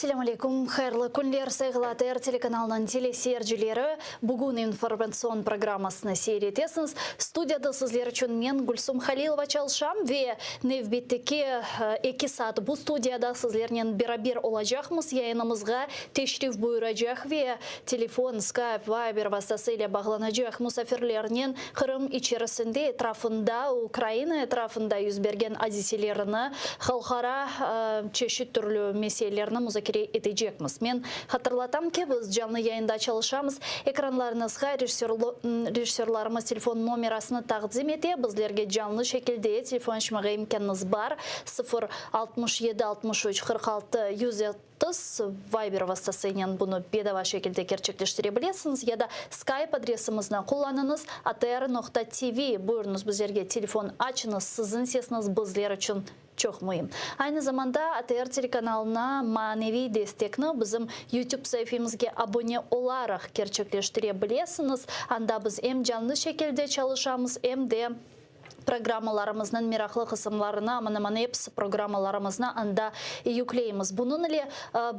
Selâm aleyküm, hayırlı künler, sayğılı ATR telekanalınıñ teleseyircileri! Bugün informatsion programmasını seyir etesiñiz. Studiyada sizler içün men, Gülsum Halilova çalışam ve nevbetteki eki saat bu studiyada sizlernen beraber olacaqmız. Yayınımızğa teşrif buyuracaq ve telefon, Skype, Viber vastası ile bağlanacaq musafirlernen Qırım içerisinde, etrafında, Ukraina etrafında yüz bergen adiselerini, halqara çeşit türlü meselelerni muzakere etecekmiz. Men hatırlatam ki, biz canlı yayında çalışamız. Ekranlarıñızğa rejissörlarımız telefon nomerasını taqdim ete, bizlerge canlı şekilde telefon açmağa imkânıñız bar, 0 67 63 46 130, Viber vastasınen bunı bedava şekilde kerçekleştire bilesiñiz ya da Skype adresimizni qullanıñız, atr noqta tv. Buyurıñız, bizlerge telefon açıñız, siziñ sesiñiz bizler içün çoq müim. Aynı zamanda ATR telekanalına maneviy destekni bizim YouTube saifemizge abone olaraq kerçekleştire bilesiñiz. Anda biz em canlı şekilde çalışamız, em de programmalarımıznıñ meraqlı qısımlarını, aman-aman episi programmalarımıznı anda yükleymiz. Bunıñ ile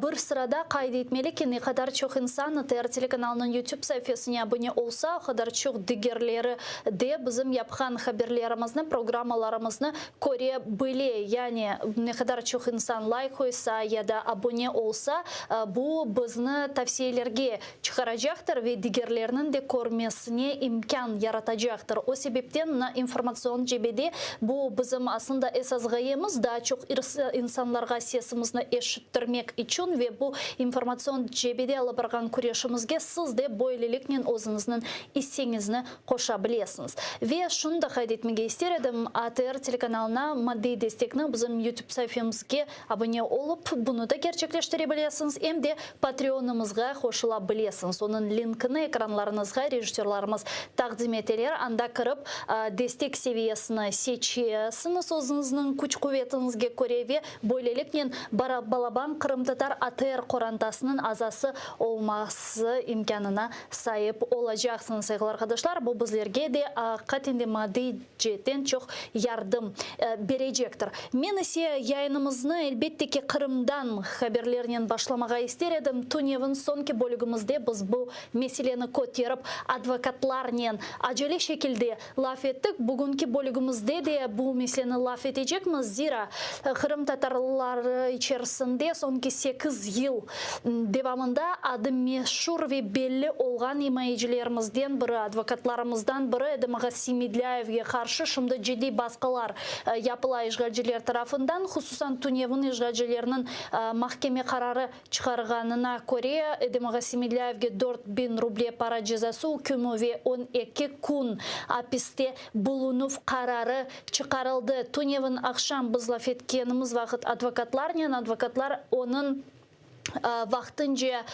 bir sırada qayd etmeli ki, ne qadar çoq insan ATR telekanalınıñ YouTube saifesine abone olsa, o qadar çoq digerleri de bizim yapqan haberlerimizni, programmalarımıznı köre bile. Yani, ne qadar çoq insan layk qoysa ya da abone olsa, bu bizni tavsiyelerge çıqaracaqtır ve digerlerniñ de körmesine imkân yaratacaqtır. O sebepten mına informatsion cebede bu bizim aslında esas ğayemiz, daa çoq insanlarğa sesimizni eşittirmek içün ve bu informatsion cebede alıp barğan küreşimizge siz de böyleliknen özüñizniñ isseñizni qoşa bilesiñiz. Ve şunı da qayd etmege ister edim, ATR telekanalına maddiy destekni bizim YouTube saifemizge Abone olıp, bunı da kerçekleştire bilesiñiz, em de Patreonımızğa qoşula bilesiñiz. Onıñ linkini ekranlarıñızğa rejissörlarımız taqdim eteler. Anda kirip, destek seviyesini seçesiñiz özüñizniñ küç-quvetiñizge köre ve böyleliknen balaban qırımtatar ATR qorantasınıñ azası olması imkânına saip olacaqsıñız, sayğılı arqadaşlar. Bu bizlerge de aqiqaten de maddiy ceetten çoq yardım berecektir. Men ise yayınımıznı, elbette ki, Qırımdan haberlernen başlamağa ister edim. Tünevin soñki bölügimizde biz bu meseleni köterip, advokatlarnen acele şekilde laf ettik. Bugünki bölügimizde de bu meseleni laf etecekmiz, zira qırımtatarlar içerisinde soñki sekiz yıl devamında adı meşur ve belli olğan imayecilerimizden biri, advokatlarımızdan biri Edem ağa Semedlâyevge qarşı şimdi ciddiy basqılar yapıla işğalciler tarafından. Hususan tünevin işğalcilerniñ mahkeme qararı çıqarğanına köre, Edem ağa Semedlâyevge 4000 ruble para cezası ükmü ve 12 kün apiste bulunuv qararı çıqarıldı. Tünevin aqşam biz laf etkenimiz vaqıt advokatlarnen, advokatlar onıñ vaqtınca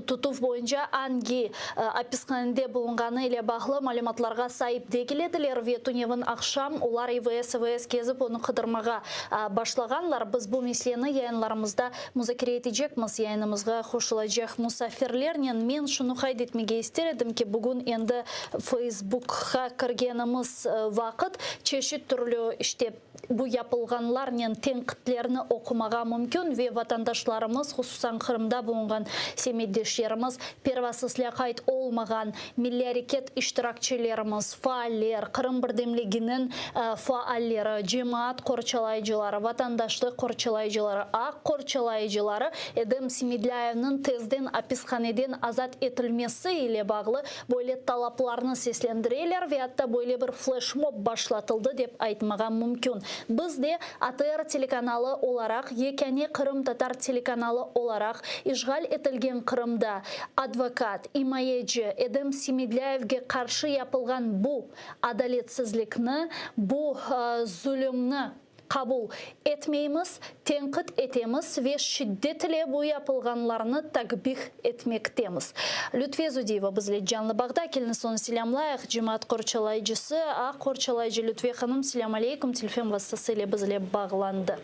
tutuv boyunca angi apishanede bulunğanı ile bağlı malümatlarğa saip degil ediler ve tünevin aqşam olar İVS, İVS kezip onı qıdırmağa başlağanlar. Biz bu meseleni yayınlarımızda muzakere etecekmiz, yayınımızğa qoşulacaq musafirlernen. Men şunı qayd etmege ister edim ki, bugün endi Feysbukqa kirgenimiz vaqıt çeşit türlü işte bu yapılğanlarnen tenqitlerni oqumağa mümkün ve vatandaşlarımız, hususan Qırımda bulunğan semetdeşlerimiz, pervasız lâqayt olmağan milliy areket iştirakçilerimiz, faaller, Qırım birdemliginiñ faalleri, cemaat qorçalayıcıları, vatandaşlıq qorçalayıcıları, aq qorçalayıcıları Edem Semedlâyevniñ tezden apishaneden azat etilmesi ile bağlı böyle talaplarnı seslendireler ve atta böyle bir fleşmob başlatıldı dep aytmağa mümkün. Biz de ATR telekanalı olaraq, yekâne qırımtatar telekanalı olaraq, işğal etilgen Qırımda advokat, imayeci Edem Semedlâyevge qarşı yapılğan bu adaletsizlikni, bu zulümni qabul etmeymiz, tenqit etemiz ve şiddet ile bu yapılğanlarnı takbih etmektemiz. Lütfiye Zudiyeva bizle canlı bağda, keliñiz onı selâmlayıq, cemaat qorçalayıcısı, aq qorçalayıcı Lütfiye hanım, selâm aleykum, telefon vastası ile bizle bağlandı.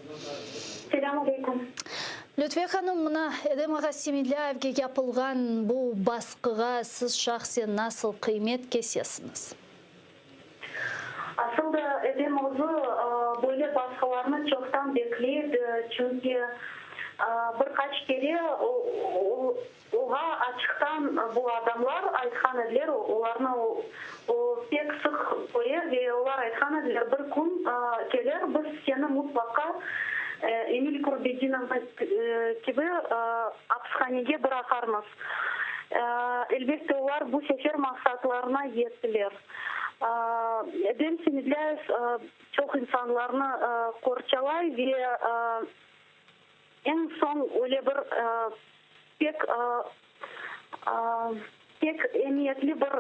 Selâm aleykum. Lütfiye hanım, mına Edem ağa Semedlâyevge yapılğan bu basqığa siz şahsen nasıl qıymet kesesiñiz? Asıl da Edem özü böyle basqılarnı çoqtan bekley edi, çünki. Bir qaç kere oğa açıqtan bu adamlar aytqan ediler, olarnı o pek sıq köre ve olar aytqan ediler, bir kün kelir, biz seni mutlaqa Emil Kurbedinovnı kibi apishanege bıraqarmız. Elbette, olar bu sefer maqsatlarına yettiler. Edem Semedlâyev çoq insanlarnı qorçalay ve eñ soñ öyle bir pek pek emiyetli bir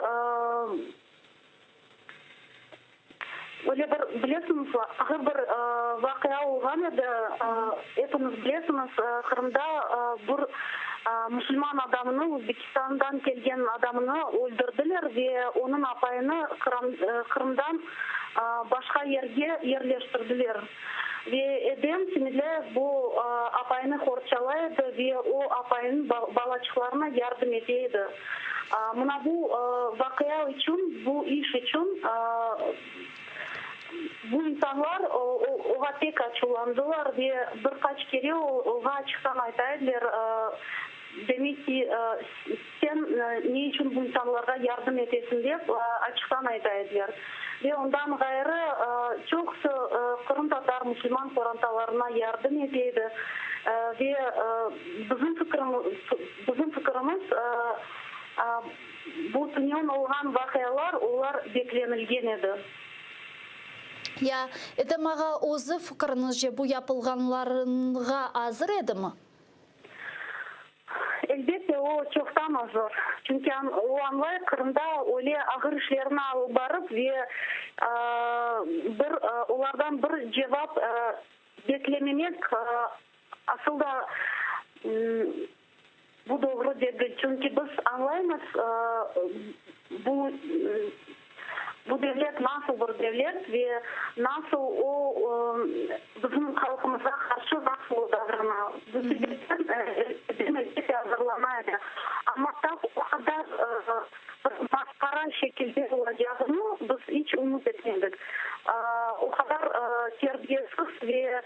öyle bir, bilesiñiz, ağır bir vaqia olğan edi. Epiñiz bilesiñiz, Qırımda bir musulman adamını, Özbekistandan kelgen adamını öldürdiler ve onıñ apayını Qırımdan başqa yerge yerleştirdiler. Ve Edem Semedlâyev bu apayını qorçalay edi ve o apayınıñ balaçıqlarına yardım ete edi. Mına bu vaqia içün, bu iş içün bu insanlar oğa pek açuvlandılar ve bir qaç kere oğa açıqtan ayta ediler, demek ki, sen ne içün bu insanlarğa yardım etesiñ dep açıqtan ayta ediler. Ve ondan ğayrı çoqusı qırımtatar musulman qorantalarına yardım ete edi ve bizim Bizim fikirimiz, bu tünevin olğan vaqialar, olar beklenilgen edi. Ya, Edem ağa özü fikiriñizce bu yapılğanlarğa azır edimi? Elbette, o çoqtan azır. Çünki o añlay, Qırımda öyle ağır işlerni alıp barıp ve bir olardan bir cevap beklememek Asıl da, bu doğru degil, çünki biz añlaymız, bu bu devlet nasıl bir devlet ve nasıl o bizim halqımızğa qarşı nasıl o davrana. Bu sebepten elbette azırlana edi. Amma tap o qadar bir masqara şekilde olacağını biz iç ümüt etmedik. O qadar terbiyesiz ve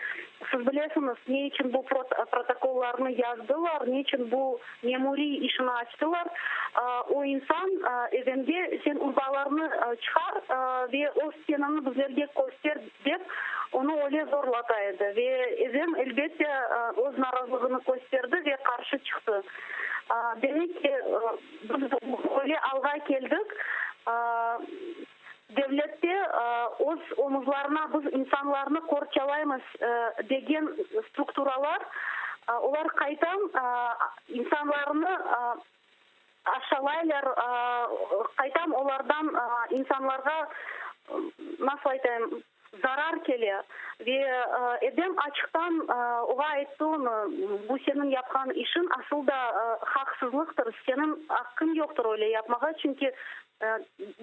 Siz bilesiñiz, ne içün bu protokollarnı yazdılar, ne içün bu memuriy işini açtılar. O insan Edemge sen urbalarnı çıqar ve öz tenini bizlerge köster dep, onı öyle zorlata edi. Ve Edem, elbette, öz narazılığını kösterdi ve qarşı çıqtı. Demek ki, biz öyle alğa keldik. Devlette öz omuzlarına biz insanlarnı qorçalaymız degen strukturalar, olar qaytan insanlarnı aşalaylar, qaytan olardan insanlarğa, nasıl aytayım, zarar kele. Ve Edem açıqtan oğa ayttı onı, bu seniñ yapqan işiñ asıl da haqsızlıqtır, seniñ aqqıñ yoqtır öyle yapmağa, çünki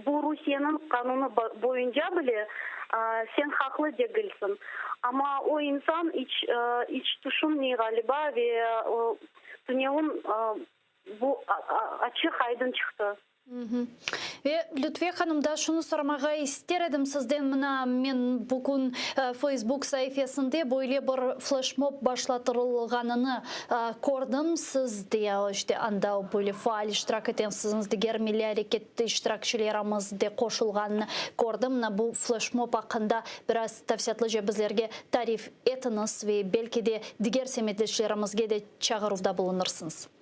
Bu Rusiyeniñ qanunı boyunca bile sen haqlı degilsiñ. Amma o insan iç iç tüşünmey ğaliba ve tünevin bu açıq-aydın çıqtı. Ve, Lütfiye hanım, daa şunı soramağa ister edim sizden, mına, men bugün Feysbuk saifesinde böyle bir fleşmob başlatırılğanını Kördim, siz de, işte, anda böyle faal iştirak etensiñiz, diger milliy areket iştirakçilerimiz de qoşulğanını kördim. Mına bu fleşmob aqqında biraz tafsilâtlıca bizlerge tarif etiñiz ve belki de diger semetdeşlerimizge de çağıruvda bulunırsıñız.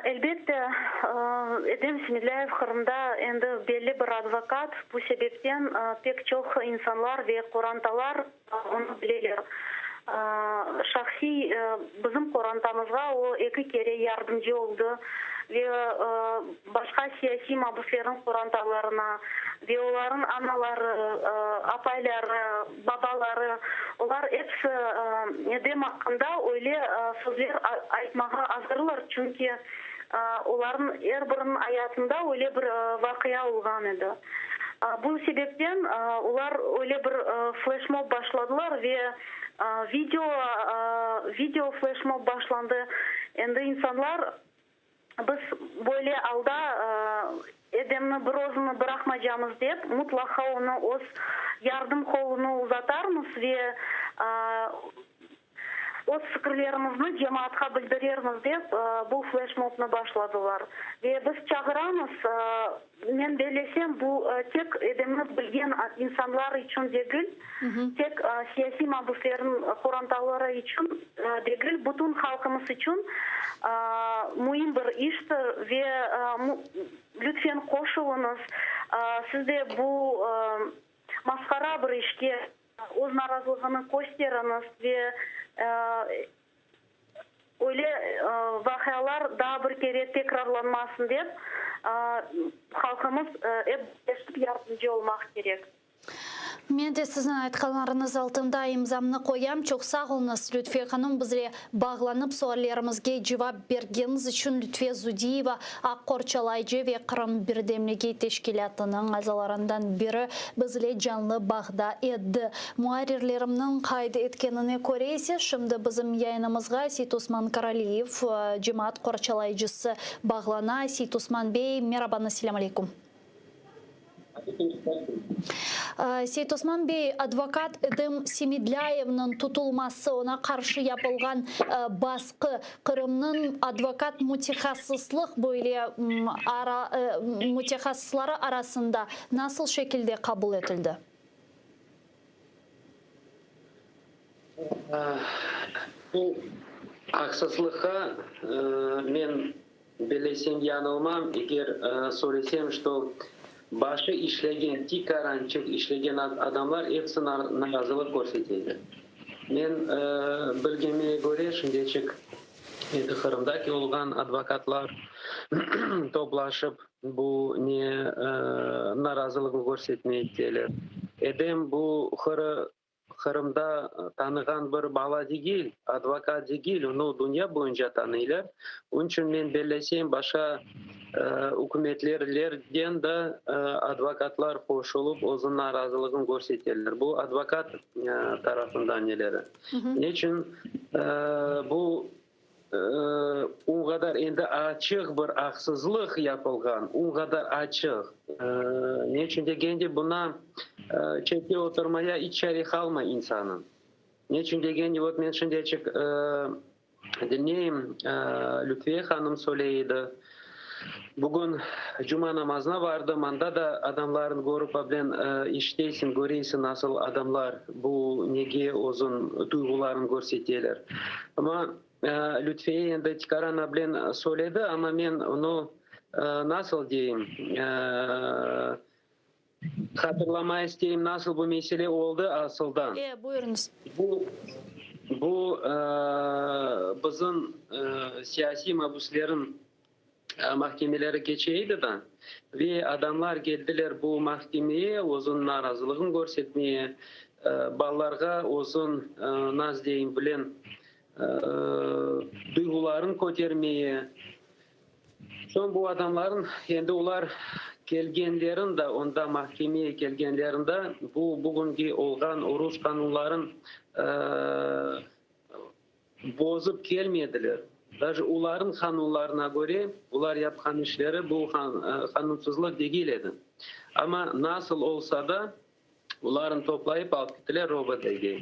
Elbette, Edem Semedlâyev Qırımda endi belli bir advokat, bu sebepten pek çoq insanlar ve qorantalar onı bileler. Şahsiy bizim qorantamızğa o eki kere yardımcı oldı ve başqa siyasiy mabüslerniñ qorantalarına ve olarnıñ anaları, apayları, babaları, olar episi Edem aqqında öyle sözler aytmağa azırlar, çünki olarnıñ er biriniñ ayatında öyle bir vaqia olğan edi. Bu sebepten olar öyle bir fleşmob başladılar ve video, video fleşmob başlandı. Endi insanlar Biz böyle alda Edemni bir özüni bıraqmaycamız dep, mutlaqa onı öz yardım qolunı uzatarmız ve. Öz fikirlerimizni cemaatqa bildirermiz dep, bu fleşmobnı başladılar. Ve biz çağıramız, men bellesem, bu tek Edemni bilgen insanlar içün degil, tek siyasiy mabüslerniñ qorantaları içün degil, bütün halqımız içün müim bir iştir ve lütfen qoşulıñız, siz de bu masqara bir işke Öz narazılığını kösteriñiz ve öyle vaqialar daa bir kere tekrarlanmasın dep, halqımız ep birleşip yardımcı olmaq kerek. Men de siziñ aytqanlarıñız altında imzamnı qoyam. Çoq sağ oluñız, Lütfiye hanım, bizle bağlanıp suallerimizge cevap bergeniñiz içün. Lütfiye Zudiyeva, aq qorçalayıcı ve Qırım birdemligi teşkilâtınıñ azalarından biri bizle canlı bağda edi. Muarrirlerimniñ qayd etkenine köre ise, şimdi bizim yayınımızğa Seytosman Karaliyev, cemaat qorçalayıcısı bağlana. Seytosman bey, merabañız, selâm aleykum. Seytosman bey, advokat Edem Semedlâyevniñ tutulması, oña qarşı yapılğan basqı, Qırımnıñ advokat mütehassıslıq böyle ara mütehassısları arasında nasıl şekilde qabul etildi? Bu aqsızlıqqa men Bilesem yanılmam, eger söylesem, şto başı işlegen, tikarançıq işlegen adamlar episi narazılıq körseteler. Men bilgenime köre, şimdeçik endi Qırımdaki olğan advokatlar toplaşıp bu ne narazılığını körsetmekteler. Edem bu Qırımda tanığan bir bala degil, advokat degil, onı dünya boyunca tanıylar. Onıñ içün men bellesem, başqa ükümetlerlerden de advokatlar qoşulıp, özüniñ narazılığını körseterler. Bu advokat tarafından neleri. Neçün bu O qadar endi açıq bir aqsızlıq yapılğan, o qadar açıq. Ne içün degende, buna çette oturmaya iç çare qalmay insanıñ. Ne içün degende, vot men şimdiçik diñleyim, Lütfiye hanım söyley edi, bugün cuma namazına bardım, anda da adamlarnı körip, ablen eşitesiñ, köresiñ, nasıl adamlar bu nege özüñ duyğularını körseteler. Amma Lütfiye endi tikaran ablen söyledi, amma men onı nasıl deyim, hatırlamay isteyim, nasıl bu mesele oldı asıldan. E, buyurıñız. Bu, bu bizim siyasiy mabüslerin mahkemeleri keçe edi da, ve adamlar keldiler bu mahkemeye özüniñ narazılığını körsetmeye, balalarğa özün, nasıl deyim, bilen, duyğularını kötermeye. Soñ bu adamların, endi olar kelgenlerin da, onda mahkemeye kelgenlerin da, bu bugünki olğan rus qanunların Bozıp kelmediler. Daje olarnıñ qanunlarına köre, olar yapqan işleri bu qanunsızlıq degil edi. Amma nasıl olsa da, olarnı toplayıp alıp kettiler ROVD-ge.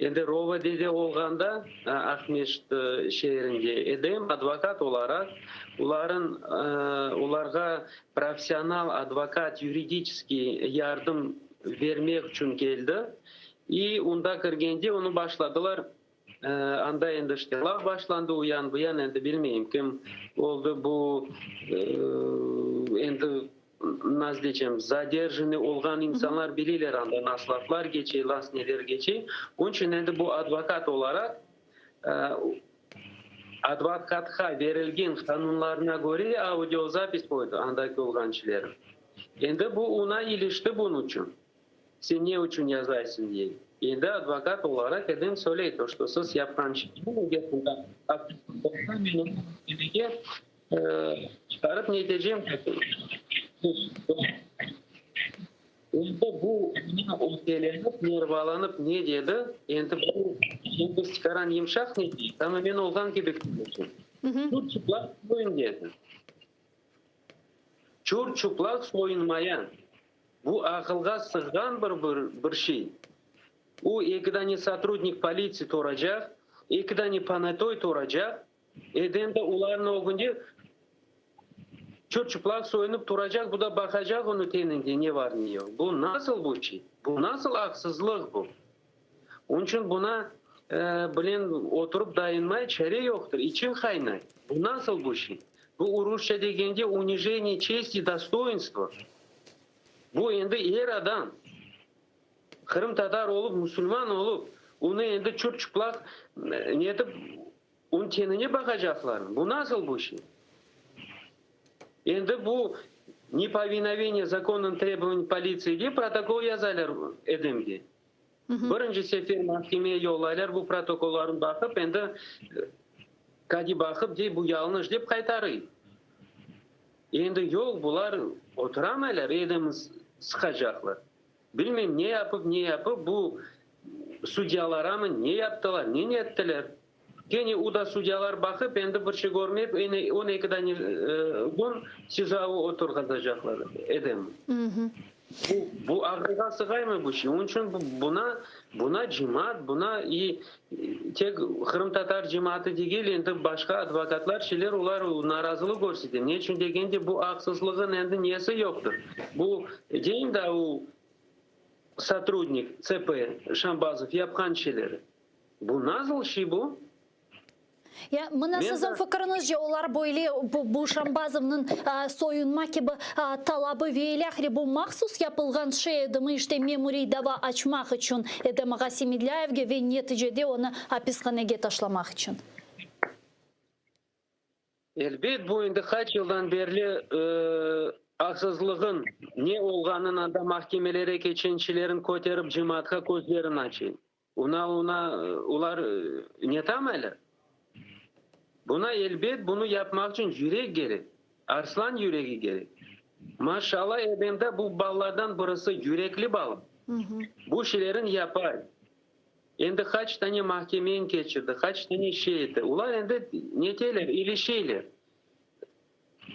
Endi ROVD-de olğanda, Aqmescit şeerinde, Edem advokat olaraq olarnıñ, olarğa professional advokat, yuridiçeskiy yardım bermek içün keldi. İ onda kirgende onı başladılar Anda endi işte laf başlandı, u yan, bu yan, endi bilmeyim kim oldı bu, endi nasıl diycem, zadержанный olğan insanlar bileyler anda nasıl laflar keçe, nasıl neler keçe. Onıñ içün endi bu advokat olaraq, advokatqa berilgen qanunlarına köre audiozapis qoydı andaki olğan kişiler. Endi bu ona ilişti bunıñ içün. Sen ne içün yazaysıñ dey. Endi advokat olaraq Edem söyley, to çto siz yapqan şeyni, eger bunda aqsızlıq olsa, men onı mahkemege çıqarıp ne etecem. Endi bu oña öfkelenip, nervalanıp ne dedi, endi bu endi tikaran yımşaq ne dey, amma men olğan kibi konuşam. Çur-çıplaq soyun dedi. Çur-çıplaq soyunmaya. Bu aqılğa sığğan bir bir şey. O, eki dane sotrudnik politsiya turacaq. Eki dane ponâtoy turacaq, Edem de olarnıñ ögünde çır-çıplaq soyunıp turacaq, bu da baqacaq onıñ teninde ne var, ne yoq. Bu nasıl bu şey? Bu nasıl aqsızlıq bu? Onıñ içün buna bilen oturıp dayanmay çare yoqtır, içiñ qaynay. Bu nasıl bu şey? Bu urusça degende unijeniye çesti, dostoyinstva. Bu endi er adam. Qırımtatar olıp, musulman olıp, onı endi çır-çıplaq netip, onıñ tenine baqacaqlar. Bu nasıl bu şey? Endi bu nepovinoveniye zakonnım trebovaniyam politsiya dep protokol yazalar Edemge. Birinci sefer mahkemeye yollaylar bu protokollarnı baqıp, endi kadi baqıp dey, bu yañlış dep qaytarıy. Endi yoq, bular oturamaylar, Edemni sıqacaqlar. Bilmeyim, ne yapıp, ne yapıp, bu sudyalaramı ne yaptılar, ne nettiler. Kene u da sudyalar baqıp, endi bir şey körmeyip, ene on eki dane kün SİZO-ğa oturğazacaqlar Edemni. Bu, bu aqılğa sığaymı bu şey? Onıñ içün buna, buna cemaat, buna i tek qırımtatar cemaatı degil, endi başqa advokatlar, şeyler, olar narazılıq körsete. Ne içün degende, bu aqsızlığın endi nesi yoqtır. Bu, deyim da, o sotrudnik CP Şambazov yapqan şeyleri. Bu nasıl şey bu? Ya, mına siziñ fikiriñizce, olar böyle bu Şambazovnıñ soyunma kibi talabı ve ilâhre bu mahsus yapılğan şey edimi, işte memuriy dava açmaq içün Edem ağa Semedlâyevge ve neticede onı apishanege taşlamaq içün? Elbet, bu endi qaç yıldan berli aqsızlığın ne olğanın anda mahkemelere keçençilerin köterip cemaatqa közlerin açay. Una, una, olar netamaylar? Buna, elbet, bunı yapmaq içün yürek kerek, arslan yüregi kerek. Maşallah, Edemde bu balalardan birisi yürekli bala. Bu şeylerin yapay. Endi qaç tane mahkemeni keçirdi, qaç tane şey etti. Olar endi neteler, ilişeyler.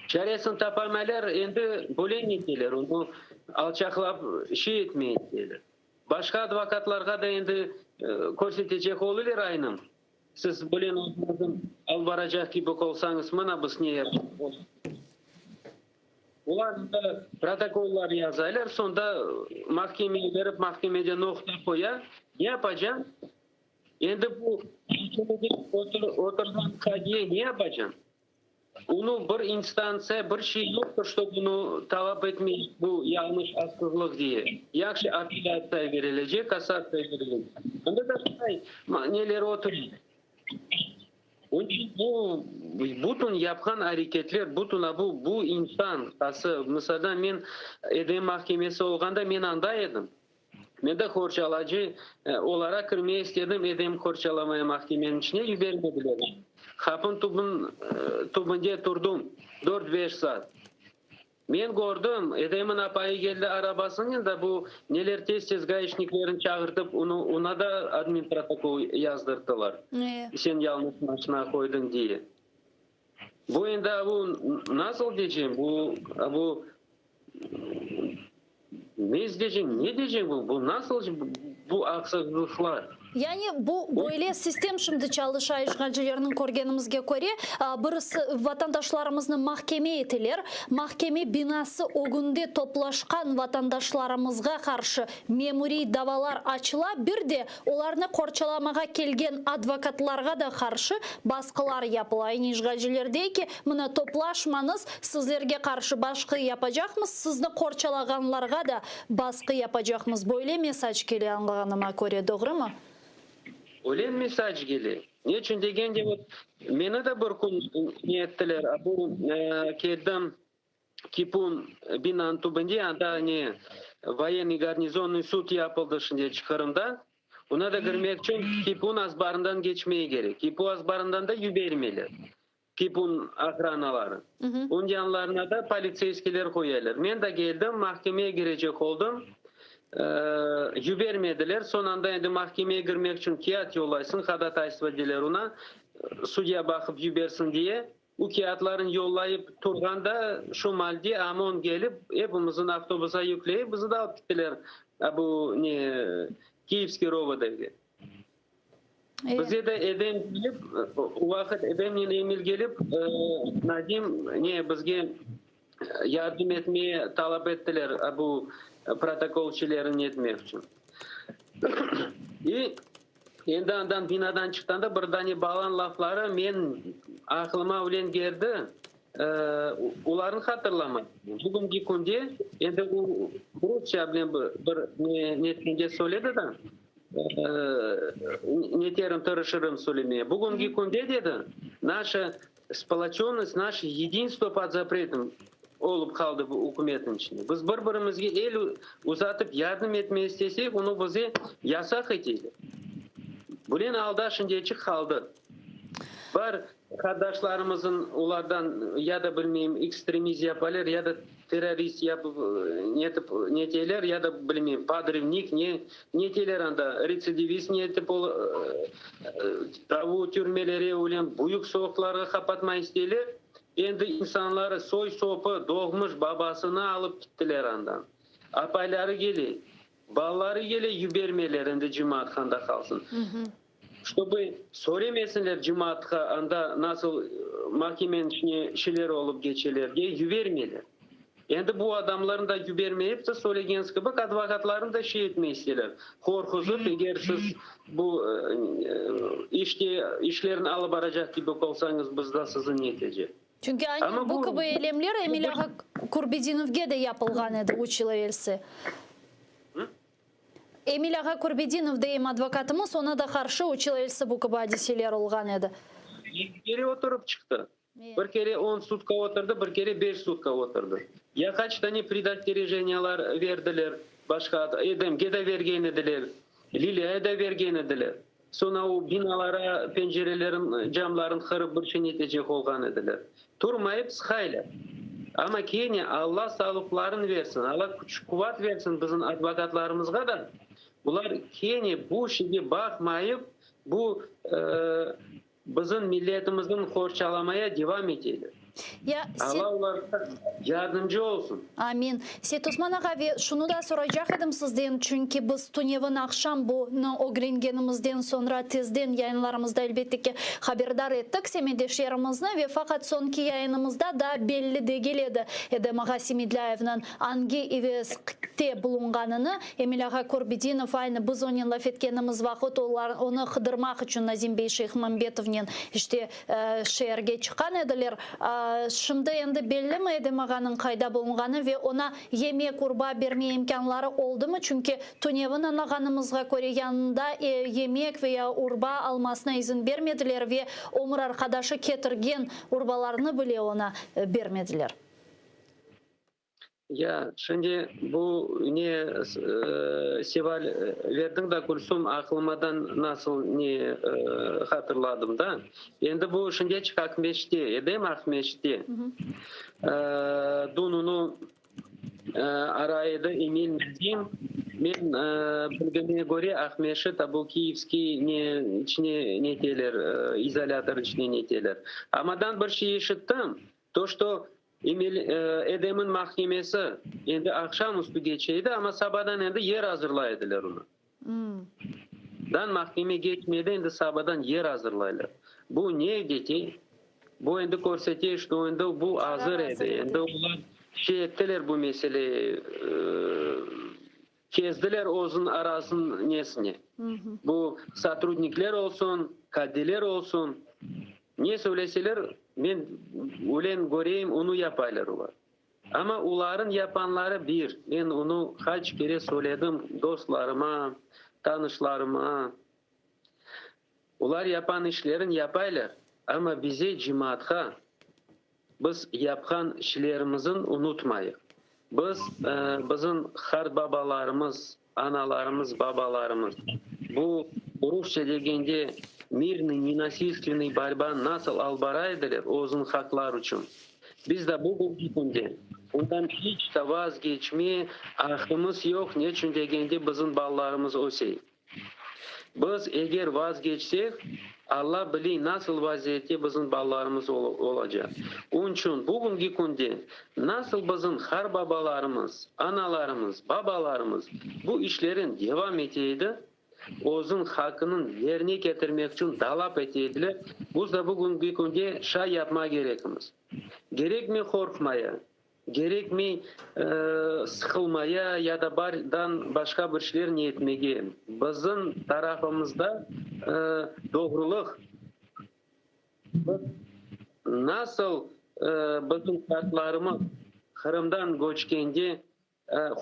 Çaresini tapamaylar, endi böyle neteler, onı alçaqlap şey etmeyler. Başqa advokatlarğa da endi körsetecek oluler aynı. Siz böyle özüñizni alıp baracaq kibi olsañız, mına biz ne yapamız. Olar da protokollar yazaylar, soñda mahkemege berip, mahkemede noqta qoya. Ne yapacañ? Endi bu mahkemede oturğan qadiye ne yapacañ? Onı bir instantsiya, bir şey yoqtır, ştob bunı talap etmey, bu yañlış, aqsızlıq diye. Yahşı apellâtsiya berilecek, kassatsiya berilecek. Anda da şunday neler otura. Onıñ içün bu bütün yapqan areketler, bütün a bu, bu insan, qası, misaldan men Edem mahkemesi olğanda men anda edim. Men de qorçalacı olaraq kirmege istedim, Edem qorçalamaya mahkemeniñ içine yibermediler. Qapınıñ tübün, tübünde turdım dört-beş saat. Men kördim, Edemniñ apayı keldi arabasınen da bu neler tez-tez gaişniklerini çağırtıp, onı, ona da adminprotokol yazdırttılar, sen yalıñız maşina qoydıñ diye. Bu endi bu nasıl diycem, bu, bu Ne diycem, ne diycem bu, bu nasıl bu aqsızlıqlar? Yani bu böyle sistem şimdi çalışa işğalcilerniñ körgenimizge köre, birisi vatandaşlarımıznı mahkeme eteler, mahkeme binası ögünde toplaşqan vatandaşlarımızğa qarşı memuriy davalar açıla, bir de Olarnı qorçalamağa kelgen advokatlarğa da qarşı basqılar yapıla. Yani işğalciler dey ki, mına toplaşmañız, sizlerge qarşı başqı yapacaqmız, sizni qorçalağanlarğa da basqı yapacaqmız. Böyle mesac kele añlağanıma köre, doğrumı? Öyle mesac kele. Ne içün degende, vot, meni de bir kün ne ettiler, bu keldim KİPUn binanıñ tübünde, anda ne, voyennıy garnizonnıy sud yapıldı şimdeci Qırımda. Ona da kirmek içün KİPUn azbarından keçmege kerek. KİPU azbarından da yibermeyler, KİPUn ohranaları. Onıñ yanlarına da politseyskiyler qoyalar. Men de keldim, mahkemege kirecek oldım. Yibermediler. Soñ anda endi mahkemege kirmek içün kâğıt yollaysıñ, hodataystvo deyler ona, sudya baqıp yibersin diye. U kâğıtlarını yollayıp turğanda, şu malde OMON kelip, epimizni avtobusa yükleyip, bizi de alıp kettiler, bu ne, Kiyevskiy ROVD-ge. Bize de Edem kelip, o vaqıt Edemnen Emil kelip, Nadim, ne, bizge yardım etmeye talap ettiler bu protokol şeylerini etmek içün. İ endi andan binadan çıqqanda bir dane balanıñ lafları men aqlıma öyle keldi, olarnı hatırlamay. Bugünki künde endi o rusça bilen bir ne etkende söyledi da, Neterim, tırışırım söylemeye. Bugünki künde, dedi, naşa spoloçennost, naşe yedinstvo pod zapretom olıp qaldı bu ükümetniñ içinde. Biz bir-birimizge el uzatıp yardım etmeye istesek, onı bize yasaq eteler. Bunen alda şimdiyeçik qaldı. Bar qardaşlarımızın olardan ya da bilmeyim ekstremizm yapaler, ya da terrorist yapıp netip neteler, ya da bilmeyim podrıvnik ne neteler anda retsidivist netip ol tabu türmelere öyle büyük soqlarğa qapatma isteyler. Endi insanları soy-sopı doğmuş babasını alıp kittiler andan. Apayları kele, balaları kele yübermeyler endi cemaat anda qalsın. Ştobı soremesinler cemaatqa anda nasıl mahkemeniñ içine şeyler olıp keçeler diye yübermeyler. Endi bu adamlarnı da yübermeyip de söylegeniz kibi advokatlarnı da şey etmey isteyler, qorquzıp eger siz bu işte işlerni alıp baracaq kibi olsañız biz da sizi netecek. Çünki aynen bu kibi eylemler Emil ağa Kurbedinovge de yapılğan edi üç yıl evelsi. Emil ağa Kurbedinov deyim advokatımız, ona da qarşı üç yıl evelsi bu kibi adiseler olğan edi. Eki kere oturıp çıqtı. Bir kere on sutka oturdı, bir kere beş sutka oturdı. Ya qaç tane predosterijeniyalар berdiler, başqa Edemge de bergen ediler, Lilâya da bergen ediler. Soñra o binalara pencerelerin, camların qırıp bir şey netecek olğan ediler. Turmayıp sıqaylar. Amma kene Alla sağlıqların versin, Alla küç-quvat versin bizim advokatlarımızğa da, bular kene bu şeyge baqmayıp, bu bizim milletimizniñ qorçalamaya devam eteler. Ya, Alla olarğa yardımcı olsun. Amin. Seytosman ağa, ve şunı da soraycaq edim sizden, çünki biz tünevin aqşam bunı ögrengenimizden soñra tezden yayınlarımızda elbette ki haberdar ettik semetdeşlerimizni ve faqat soñki yayınımızda daa belli degil edi Edem ağa Semedlâyevniñ angi İVSKte bulunğanını. Emil ağa Kurbedinov aynı biz onen laf etkenimiz vaqıt olar onı qıdırmaq içün Nazim bey Şeyhmambetovnen işte Şeerge çıqqan ediler. Şimdi endi bellimi Edem ağanıñ qayda bulunğanı ve oña yemek, urba berme imkânları oldımı? Çünki tünevin añlağanımızğa köre, yanında yemek ve ya urba almasına izin bermediler ve ömür arqadaşı ketirgen urbalarnı bile oña bermediler. Ya, şimdi bu ne seval verdiñ da, Gülsum, aqlımadan nasıl ne hatırladım da. Endi bu şimdiçik Aqmescitte, Edem Aqmescitte. Dün onı aray edi Emil Nazim. Men bilgenime köre, Aqmescit bu Kiyevskiy ne içine neteler, izolâtor içine neteler. Amadan bir şey eşittim, to, çto Emil, Edem'in mahkemesi endi aqşam üstü keçe edi, amma sabadan endi yer azırlay ediler onı. Dan mahkeme keçmedi, endi sabadan yer azırlaylar. Bu ne dete? Bu endi körsete, şto endi bu azır edi. Endi olar şey ettiler bu mesele, Kezdiler özün arasın nesine. Bu sotrudnikler olsun, kadiler olsun, ne söyleseler, men ölen köreyim, onı yapaylar olar. Amma oların yapanları bir, men onı qaç kere söyledim dostlarıma, tanışlarıma. Olar yapan işlerin yapaylar, amma bize cemaatqa biz yapqan işlerimizin unutmayıq. Biz, bizim qartbabalarımız, analarımız, babalarımız bu rusça degende mirnıy, nenasilstvennıy borba nasıl alıp bara ediler özüniñ haqları içün, biz de bugünki künde ondan iç de vazgeçme aqqımız yoq, neçün degende bizim balalarımız ösey. Biz eger vazgeçsek, Alla biley nasıl vaziyette bizim balalarımız olacaq. Onıçün bugünki künde nasıl bizim qarbabalarımız, analarımız, babalarımız bu işlerin devam ete edi, Özüñ haqqınıñ yerine ketirmek içün talap ete ediler. Biz de bugünki künde şay yapma kerekimiz. Gerekmey qorqmaya, gerekmey sıqılmaya ya da bardan başqa bir şeyler ne etmege. Bizim tarafımızda doğrulıq. Biz nasıl bizim qartlarımız Qırımdan köçkende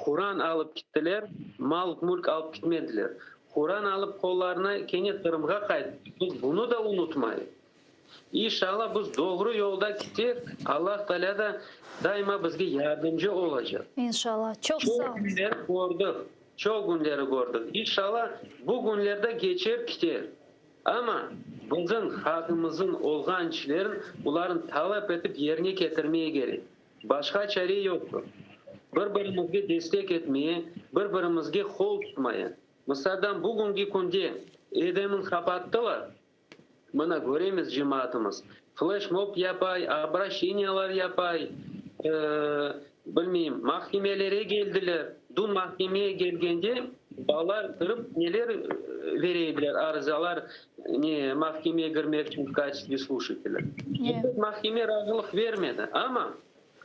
Quran alıp kittiler, mal-mülk alıp kitmediler. Quran alıp qollarına kene Qırımğa qayttı. Biz bunı da unutmayıq. İnşallah biz doğru yolda kitsek, Allah Taalâ da daima bizge yardımcı olacaq. İnşallah. Çoq sağ Çoq künleri kördik, çoq künleri kördik. İnşallah bu künler de keçer kiter. Amma bizim halqımızın olğan işlerin oların talap etip yerine ketirmeye kerek. Başqa çare yoqtır. Bir-birimizge destek etmeye, bir-birimizge qol tutmaya. Misaldan, bugünki künde Edemni qapattılar, mına köremiz cemaatımız fleşmob yapay, obraşeniyalar yapay, bilmeyim, mahkemelere keldiler. Dün mahkemeye kelgende balalar kirip neler bere ediler, arızalar, ne, mahkemeye kirmek içün v kaçestve sluşatelya. Mahkeme razılıq bermedi, amma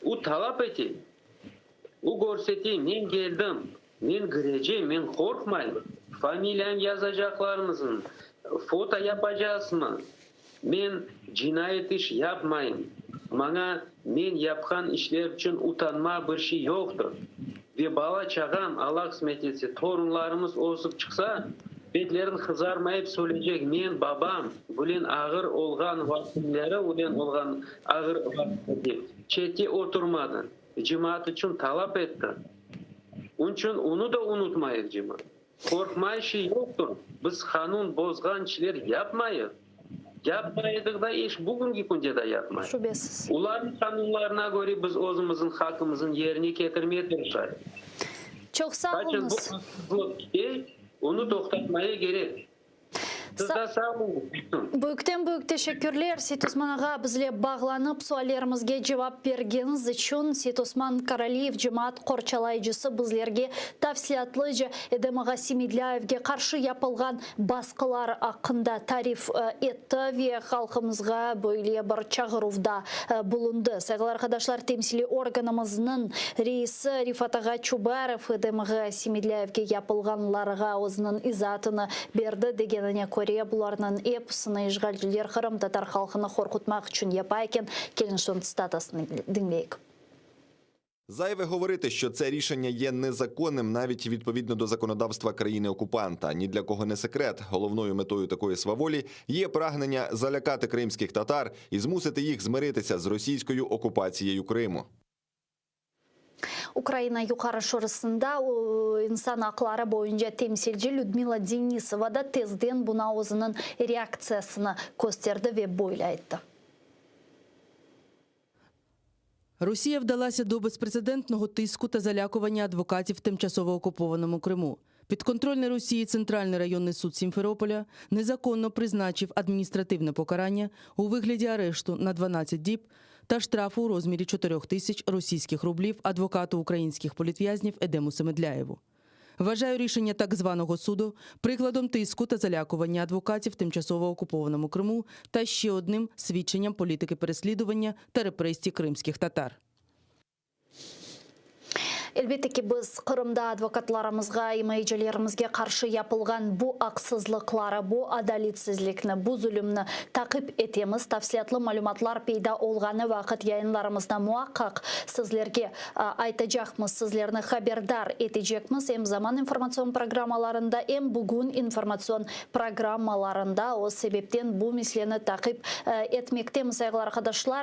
o talap ete, o körsete, men keldim, men kirecem, men qorqmayım, familiyam yazacaqlarmızın, foto yapacazmı, men cinayet iş yapmayım, maña men yapqan işler içün utanma bir şey yoqtır. Ve bala-çağam, Alla qısmet etse, torunlarımız ösip çıqsa, betlerin qızarmayıp söyleycek, men babam bulen ağır olğan vaqtları, ulen olğan ağır vaqıtlerde çette oturmadı, cemaat içün talap etti. Onıçün onı da unutmayıq, cemaat. Qorqmay şey yoqtır, biz qanun bozğan işler yapmayıq. Yapmaydıq da iş bugünki künde de yapmayıq. Şübesiz. Olarnıñ qanunlarına köre biz özümizniñ haqqımıznı yerine ketirmeye tırışayıq. Çoq sağ Qaçın bu oluñız. haksızlıq kite, onı toqtatmaya kerek. Siz de sağ oluñız, Gülsüm. Büyükten büyük teşekkürler, Seytosman ağa, bizle bağlanıp, suallerimizge cevap bergeniñiz içün. Seytosman Karaliyev, cemaat qorçalayıcısı, bizlerge tafsilâtlıca Edem ağa Semedlâyevge qarşı yapılğan basqılar aqqında tarif etti ve halqımızğa böyle bir çağıruvda bulundı. Sayğılı arqadaşlar, temsiliy organımıznıñ reisi Refat ağa Çubarov Edem ağa Semedlâyevge yapılğanlarğa özüniñ izaatını berdi. Degenine köre, bularnıñ episini işğalciler qırımtatar halqını qorqutmaq içün yapa eken. Keliñ, şunıñ tsitatasını diñleyik. Зайве говорити, що це рішення є незаконним навіть відповідно до законодавства країни-окупанта. Ні для кого не секрет. Головною метою такої сваволі є прагнення залякати кримських татар і змусити їх змиритися з російською окупацією Криму. Ukraina Yuqarı Şurasında insan aqları boyunca temsilci Lüdmila Denisova da tezden buña özüniñ reaktsiyasını kösterdi ve böyle ayttı. Росія вдалася до безпрецедентного тиску та залякування адвокатів в тимчасово окупованому Криму. Підконтрольний Росії Центральний районний суд Сімферополя незаконно призначив адміністративне покарання у вигляді арешту на 12 діб та штрафу у розмірі 4 тисяч російських рублів адвокату українських політв'язнів Едему Семедляєву. Вважаю рішення так званого суду прикладом тиску та залякування адвокатів в тимчасово окупованому Криму та ще одним свідченням політики переслідування та репресій кримських татар. Elbette ki, biz Qırımda advokatlarımızğa, imayecilerimizge qarşı yapılğan bu aqsızlıqları, bu adaletsizlikni, bu zulümni taqip etemiz. Tafsilâtlı malümatlar peyda olğanı vaqıt yayınlarımızda muaqqaq sizlerge aytacaqmız, sizlerni haberdar etecekmiz. Em Zaman informatsion programmalarında, em Bugün informatsion programmalarında. O sebepten bu meseleni taqip etmektemiz, sayğılı arqadaşlar.